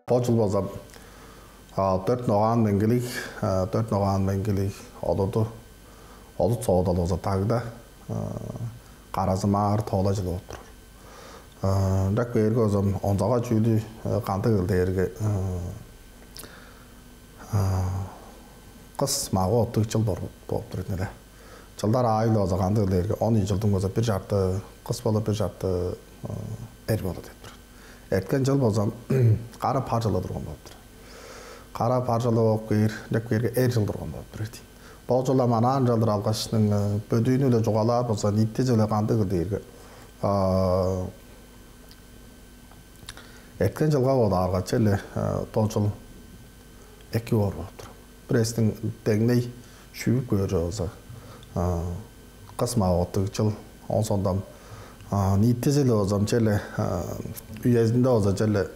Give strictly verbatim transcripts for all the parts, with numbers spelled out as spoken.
Бо чыл болза, а, дөрт ногаан меңгилиг, а, дөрт ногаан меңгилиг олуду, олут соодал болза дагда, а, каразымаар тоолай чыл болуп турар. А, ынчап кээрге болза, онзагай чүүлү, а, кандыг кыл дээрге, а, а, кыс мага оттуг чыл бор-, болуп турар ийин але. Чылдар аайы-ла болза кандыг кыл дээрге, он ийи чылдың болза бир чарты кыс болур, бир чарты, а, эр болур деп турар. Эрткен чыл болза кара пар чылы турган болуп турар. Кара пар чылы болуп кээр, деп кээрге эр чыл турган болуп турар ийин. Бо чыл ам анаа ынчалдыр алгашның, э, бөдүүнү-биле чугаалаар болза, ниитизи-биле кандыг кыл дээрге, а, эрткен чылга бодаарга, черле, э, бо чыл эки боор болуп тур. Бирээзиниң деңней шүүп көөр болза, а, кыс мага оттуг чыл, оон соонда, а, ниитизи-биле болза, черле, а, үезинде болза, черле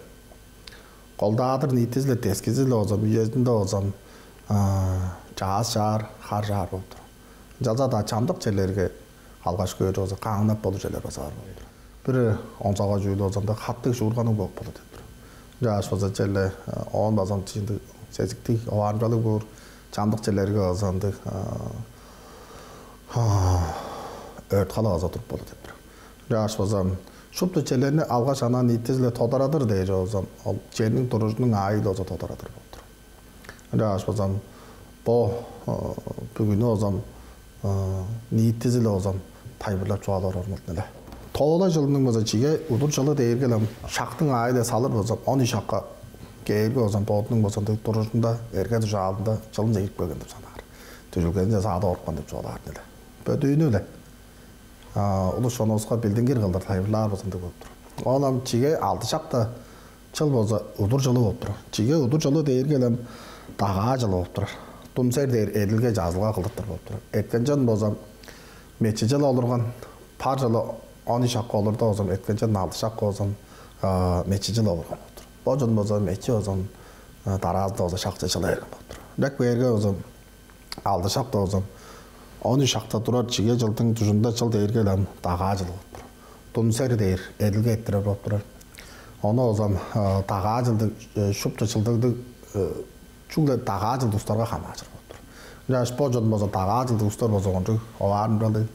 колдаадыр, ниитизи-биле, дескизи-биле болза, үезинде болза, а, чаъс чаар, хар чаар болуп тур. Ынчалза-даа чамдык черлерге алгаш көөр болза, каңнап болур черлер база бар болуп тур. Бир онзагай чүүл болза, ында хаттыг шуурганныг бооп болур деп тур. Ынчангаш болза, черле, э, оон база ындыг сезиктиг, оваарымчалыг боор, чамдык черлерге база ындыг, а, а, өрт-хала база туруп болур деп тур. Ынчангаш болза, шупту черлерни алгаш, анаа ниитизи-биле тодарадыр дээр болза, ол черниң туружунуң аайы-биле болза тодарадыр болуп тур. Ынчангаш болза, бо, э, бүгүнү болза, э, ниитизи-биле болза тайылбырлап чугаалап орарым ол-дур ийин але. Тоолай чылының болза чиге удур чылы дээрге-ле ам шактың аайы-биле салыр болза, он ийи шакка кээрге болза, бодунуң болза ындыг туружунда, эрге-дужаалында чылынче кирип келген деп санаар. Дүжүлгезинче саадып олурупкан деп чугаалаар ийин але. Бөдүүнү-биле, а, улус-чонувуска билдингир кылдыр тайылбырлаар болза, ындыг болуп тур. Оон ам чиге алды шакта чыл болза удур чылы болуп турар. Чиге удур чылы дээрге-ле ам дагаа чылы болуп турар. Думсер дээр эдилге-чазылга кылдыртыр болуп турар. Эрткен чылын болза мечи чылы олурган, пар чылы он ийи шакка олурда болза, эрткен чылын алды шакка болза, а, мечи чылы олурган болуп турар. Бо чылын болза мечи болза, а, дараазында болза шакчы чылы берген болуп турар. Ынчап кээрге болза, алды шакта болза, он үш шакта турар чиге чылдың дужунда чыл дээрге-ле ам дагаа чыл болуп турар. Думсер дээр эдилге эрттирер болуп турар. Ону болза, э, дагаа чылдыг, э, шупту чылдыг, э, чүгле дагаа чылдыг улустарга хамааржыр болуп турар. Ынчангаш бо чылын болза дагаа чылдыг улустар болза кончуг оваарымчалыг,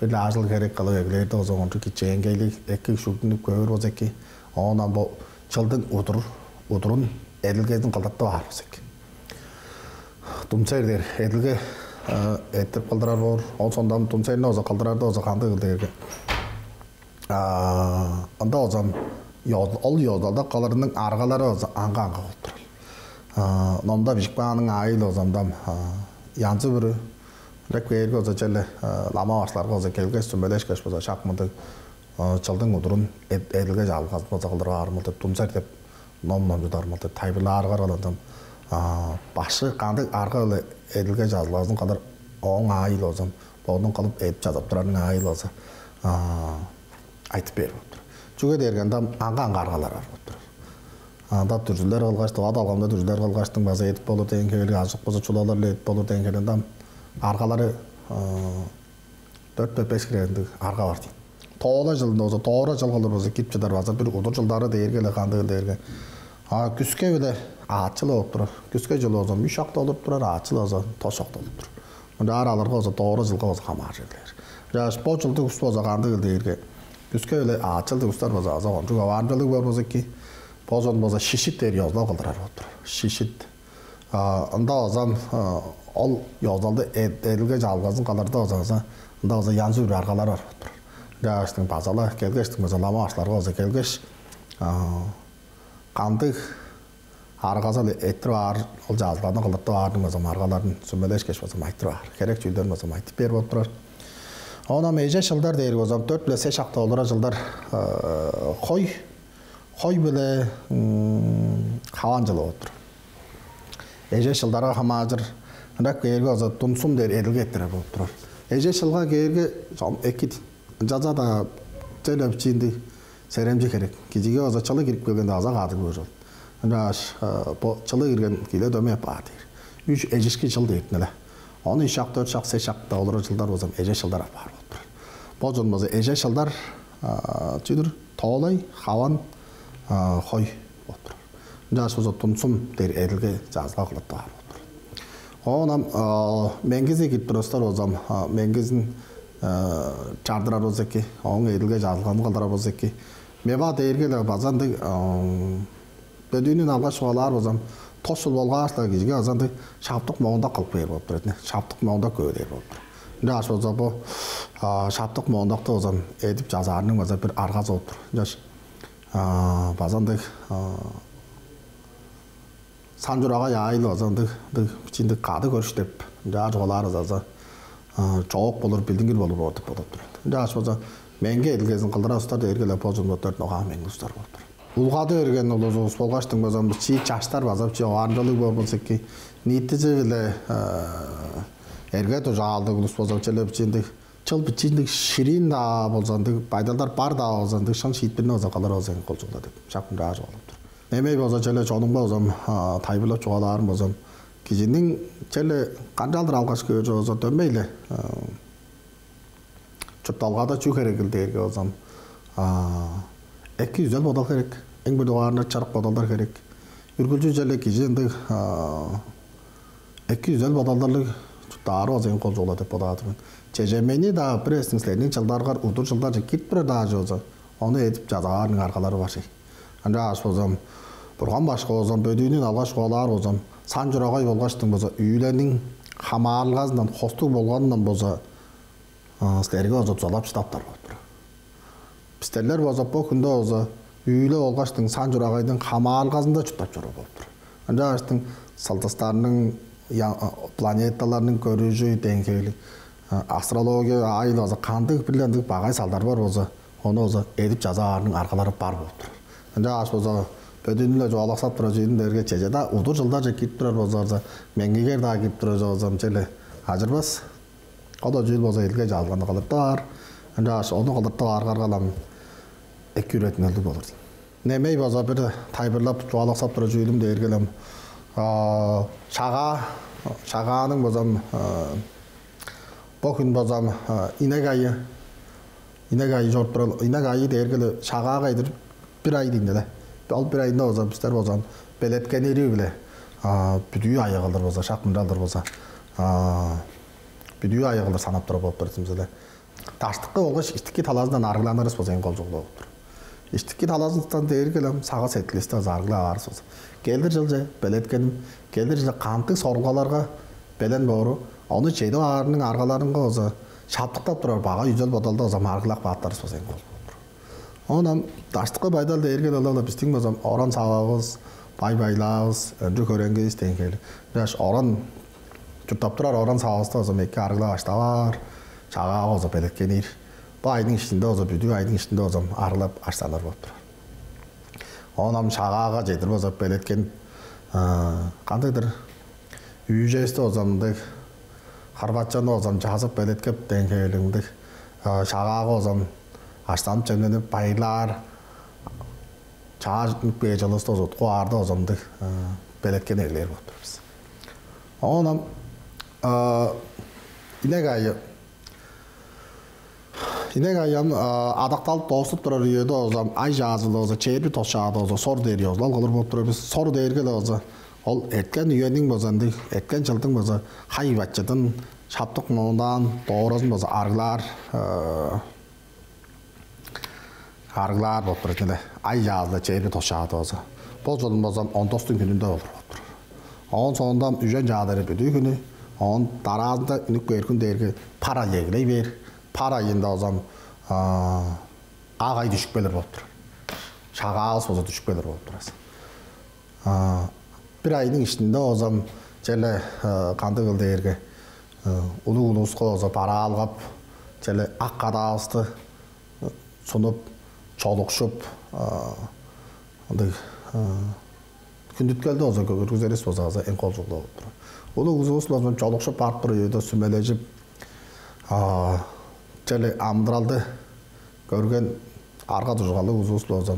бир-ле ажыл-херек кылып эгелээрде болза кончуг кичээнгейлиг, эки шүгдүнүп көөр болза эки. Оон ам бо чылдың удур, удурун, эдилгезин кылдыртып аар болза эки. Думсер дээр эдилге, э, эрттирип кылдырар боор. Ол соонда думсерни болза кылдырарда болза кандыг кыл дээрге, а, ында болза ёз-, ол ёзулалда кылырының аргалары болза аңгы-аңгы болуп турар. А, номда бижип кааның аайы-биле болза ам, а, янзы-бүрү, ынчап кээрге болза, черле, а, лама башкыларга болза келгеш, сүмелешкеш болза, шак мындыг, а, чылдың удурун эд-, эдилге-чазылгазын болза кылдырып аарымыл деп, думсер деп ном номчударымыл деп тайылбырлаарга, ылаңгыя, а, башкы кандыг арга-биле эдилге-чазылгазын кылыр, ооң аайы-биле болза, бодунуң кылып эдип-чазап турарының аайы-биле болза, а, айтып бээр болуп тур. Чүге дээрге ында аңгы-аңгы аргалар бар болуп турар. Ында дүрзүлер кылгаш, дыва далгамда дүрзүлер кылгаштың база эдип болур дээн хевирлиг, азы чок болза чулалар-биле эдип болур дээн хевирлиг, ында аргалары, а, дөрт-бе, беш хире ындыг арга бар дийин. Тоолай чылында болза, доора чыл кылыр болза, кирип чыдар база бир удур чылдары дээрге-ле кандыг кыл дээрге, а, күске-биле аът чылы болуп турар. Күске чылы болза үш шакта олуруп турар, аът чылы болза тос шакта олуруп турар. Мынчаар алырга болза, доора чылга болза хамааржыр кылыр. Ынчангаш бо чылдың улус болза кандыг кыл дээрге, күске-биле аът чылдыг улустар болза, база кончуг оваарымчалыг боор болза эки, бо чон болза шишит дээр ёзулал кылдырар болуп турар. Шишит. А, ында болза, а, ол ёзулалды эд-, эдилге-чазылгазын кылырда болза, база ында болза янзы-бүрү аргалар бар болуп турар. Ынчангаштың база-ла келгештиң болза, лама башкыларга болза келгеш, а, кандыг аргазы-биле эрттирип аар, ол чазылганы кылдыртып аарының болза аргаларын сүмелешкеш болза айтырып аар. Херек чүүлдерин болза айтып бээр болуп турар. Оон ам эже чылдар дээрге болза, дөрт-биле сес шакта олурар чылдар, э, хой, хой-биле, м, хаван чылы болуп турар. Эже чылдарга хамааржыр, ынчап кээрге болза, думсум дээр эдилге эрттирер болуп турар. Эже чылга кээрге чон эки, ынчалза-даа черле бичии ындыг серемчи херек. Кижиге болза чылы кирип келгенде база кадыг көөр ол. Ынчангаш, э, бо чылы кирген кижилер дөмей апаар дээр. Үш эжишки чыл дээр ийин але. Оон үш шак, дөрт шак, сес шакта олурар чылдар болза эже чылдар апаар болуп турар. Бо чон болза эже чылдар, а, чүдүр, тоолай, хаван, а, хой болуп турар. Ынчаш болза тунсум дээр эдилге жазылга кылып баар болур. Оон ам меңгизи кирип турар болзам, меңгизин чардырар болза эки, оон эдилге жазылганы кылдырар болза эки. Меба дээрге-ле база ындыг бөдүүнүн алгаш чугаалаар болзам, тос чыл болгаш-ла кижиге база ындыг шаптык моондак кылып бээр болуп турат. Шаптык моондак көөр болуп тур. Ынчаш болза бу шаптык моондакты болзам эдип жазаарының база бир аргазы болуп тур. Ынчаш база ындыг сан чурагай аайыл база ындыг ындыг бичиндиг кады көрүш деп ынчаар чугаалаар база чоок болур, билдингир болур боор деп бодуп тур. Ынчаш болза меңге эдилгезин кылдырар устар дээрге-ле бо чурумда дөрт ногаан меңги устар болуп тур. Улгады берген улузувус болгаштың база бичии чаштар база бичии оорунчалыг боор болза эки, ниитизи-биле эрге дужаалдыг улус болза черле бичиндиг чыл бичиндиг шириин-даа болза ындыг байдалдар бар-даа болза ындыг шын шиитпирни база кылыр болза эң кол чугула деп шак мынчаар чугаалап тур. Немей болза черле чонуңга болзам тайбырлап чугаалаарым болзам, кижиниң черле канчалдыр алгаш көөр болза дөмей-ле чуртталгада чүү херегил дээрге болзам, эки үзел бодал херек. Эң бир дугаарында чырык бодалдар херек. Үргүлчү черле кижи ындыг эки үзел бодалдарлыг чурттаары база эң кол чугула деп бодаар-дыр мен. Чежемейни-даа бир эвестиң силерниң чылдаргар удур чылдарже кирип турар-даа чүве болза, ону эдип жазаарының аргалары бар шей. Ынчангаш болзам, Бурган башка болзам, бөдүүнүн алгаш чугаалаар болзам, сан чурагай болгаштың болза, үүлениң хамаарылгазындан хостуг болганындан болза, силерге болза дузалап шыдаптар болуп тур. Бистерлер болза бо хүнде болза үүле болгаштың сан чурагайдың хамаарылгазында чурттап чоруур болуп тур. Ынчангаштың сылдыстарның, планеталарның көрүжү деңгээлиг, астрология, айыл база кандыг-бир ындыг багай салдар бар болза, ону болза эдип жаза аарының аргалары бар болуп тур. Ынчангаш болза бөдүүнү-ле чугаалаксап турар чүүлүм дээрге чеже-даа удур чылдарже кирип турар болза, меңгигер-даа кирип турар болза, черле ажырбас. Ол-даа чүүл болза эдилге чаалганы кылыртып аар. Ынчангаш ону кылыртып аарга аргалам эки үретинелдиг болур дейм. Немей база бир тайылбырлап чугаалаксап турар чүүлүм дээргелем, шагаа, шагааның базам бо хүн базам инек айы, инек айы чоруп турар. Инек айы дээргеле шагаага идир бир ай дейн эле. Ол бир айында база бистер базам белеткенири-биле бүдүү айыгалдыр база, шак мынчалдыр база бүдүү айыгалдыр санап турар болуп турар симзеле. Даштыкы болгаш иштики талаазындан арыгланырыс болза эң кол чугула болуп тур. Иштики талаазындан дээргелем сага сеткилисти азааргылап аарыс болза. Келдир жылче белеткеним, келдир жылче кантык сорулгаларга белен боору, ону чедип аарының аргаларынга болза шаптыктап турар бага үзел бодалда болза маргылак бааттарыс болза эң кол болуп тур. Оон ам даштыкы байдал дээрге ылап бистиң болзам оран сававыс, бай байлаавыс, өнчү көреңгивис деңгээлиг. Ынчаш оран чурттап турар оран сававыста болзам эки арыглап аштаваар, чагаага болза белеткенир. Бу айдың иштинде болза бүдүү айдың иштинде болзам арыглап аштаныр болуп турар. Оон ам чагаага чедир болза белеткен кандайдыр үүжести болзам мындыг харбачаны болзам чаазып белеткеп деңгээлиг мындыг чагаага болзам аштанып чемненип байырлаар чаажыттынып кээр чылывысты болза утку аарда болза мындыг белеткен эглээр болуп тур бис. Оон ам инек айы, инек айы ам адакталып дооступ турар үеде болза ам ай чаазылы болза чээрби тос чаада болза сор дээр ёзулал кылыр болуп турар бис. Сор дээрге-ле болза ол эрткен үениң болза ындыг эрткен чылдың болза хай бачыдын шаптык муундаан дооразын болза арыглаар арыглаар болуп турар чүве. Ай чаазында чээрби тос чаада болза, бо чылын болзам он тостуң хүнүнде болур болуп турар. Оон соонда ам үжен чаадары бүдүү хүнү, оон дараазында үнүп кээр хүн дээрге пар ай эгелей бээр. Пар айында болзам ак ай дүшүп келир болуп турар. Шагаавыс болза дүшүп келир болуп турар. Бир айның иштинде болзам черле кандыг кыл дээрге улуг улууска болза бараалгап черле ак кадаавысты сунуп, чолукшуп, ындыг хүндүткелди болза көргүзерис болза база эң кол чугула болуп турар. Улуг улус болза чолукшуп барып турар үеде сүмележип, черле амыдыралды көрген арга дужугалыг улус болза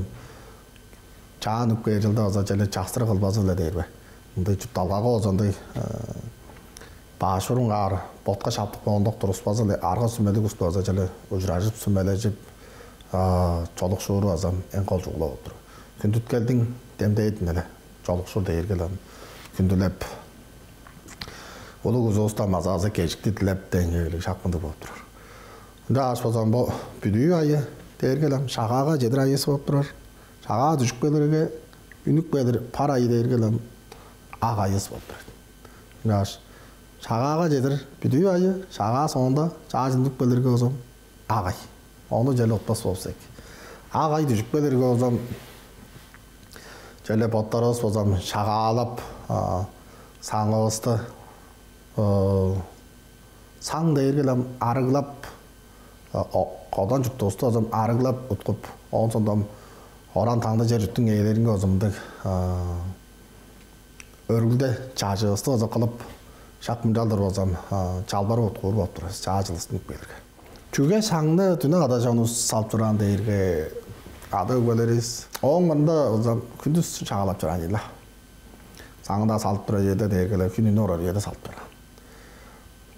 чаан үпкээр чылда база черле частырыг кылбазы-биле дээр бе? Мындыг чуртталгага болза ындыг баш бурунгаар ботка шаптык моондак туруспазы-биле арга сүмелиг улус база черле ужуражып, сүмележип, чолукшууру база эң кол чугула болуп тур. Хүндүткелдиң демдээдин эле чолукшур дээрге-ле ам хүндүлеп, улуг узувустан база азы кежикти дилеп деңгээлиг шак мындыг болуп турар. Ынча аш база бо бүдүү айы дээрге-ле ам шагаага чедир айыс болуп турар. Шагаа дүжүп келирге, үнүп келир пар айы дээрге-ле ам ак айыс болуп турар. Ынча аш шагаага чедир бүдүү айы, шагаа соонда чаажын үнүп келирге болза ак ай. Ону черле утпас болза эки. Ак ай дүжүп келирге болза черле боттарывыс болза шагаалап, саңывысты, саң дээрге-ле ам арыглап, кодан чуртувусту болза арыглап уткуп, оон сондам оран таңды чер чурттуң ээлеринге болза мындыг өргүлде чажыывысты болза кылып, шак мынчалдыр болза чалбарып уткуур болуп турар, чаажылыстын үпкелерге. Чүге саңны дүне када чонувус салып чораан дээрге, ада өгбелеривис ооң мурнунда болза хүндүс шагаалап чораан ийин-ле. Саңында салып турар үеде дээрге-ле хүн үнүп орар үеде салып турар.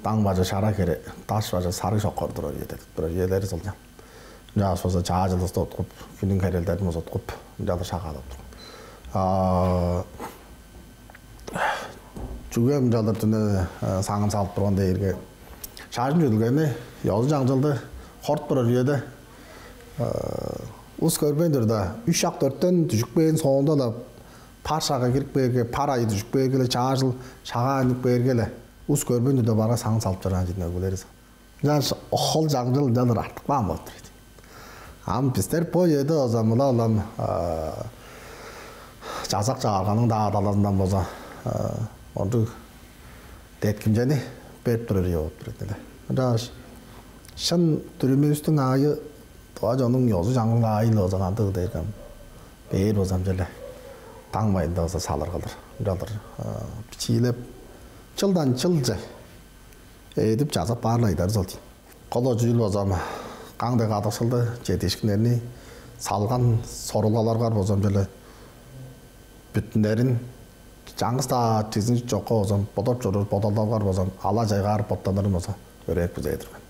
Даң бажы шара хере, даш бажы сарыг шокор турар үеде, турар үелери солчаан. Ынча болза чаажылысты уткуп, хүнүң херелдерин болза уткуп, ынчалдыр шагаалап турган. Чүге ынчалдыр дүне саңын салып турган дээрге, шажын чүдүлгени, ёзу чаңчылды хорт турар үеде ус көрбейн турда, үш шак дөрттен дүжүп кээн соонда-ла пар шага кирип кээрге, пар айы дүжүп кээрге-ле, чаажыл шагаа үнүп кээрге-ле, ус көрбейн турда барга саңын салып чораан чүдүн өгбелери. Ынчангаш ол чаңчыл ынчалдыр артып каан болуп тур ийин. Ам бистер бо үеде болза мыла улам чазак чагырганың-даа талазындан болза ындыг деткимчени берип турар үе болуп тур ийин. Ынчангаш шын дүрүмүвүстүң аайы, тыва чоннуң ёзу чаңгыл аайы-ла болза кандыг дээрге, бээр болза ам черле даң майында болза салыр кылдыр. Ынчалдыр бичиилеп, чылдан чылче эдип чазап баар-ла айдарыс ол дийин. Кол чүүл болза ам каң дег кадыкшылды, чедиишкиннерни салган сорулгаларга болза ам черле бүдүннерин, чаңгыс-даа чизин чокка болза ам бодап чоруур бодалдарга болза ам ала-чайгаар боттанырын болза өрээп күзээр-дир мен.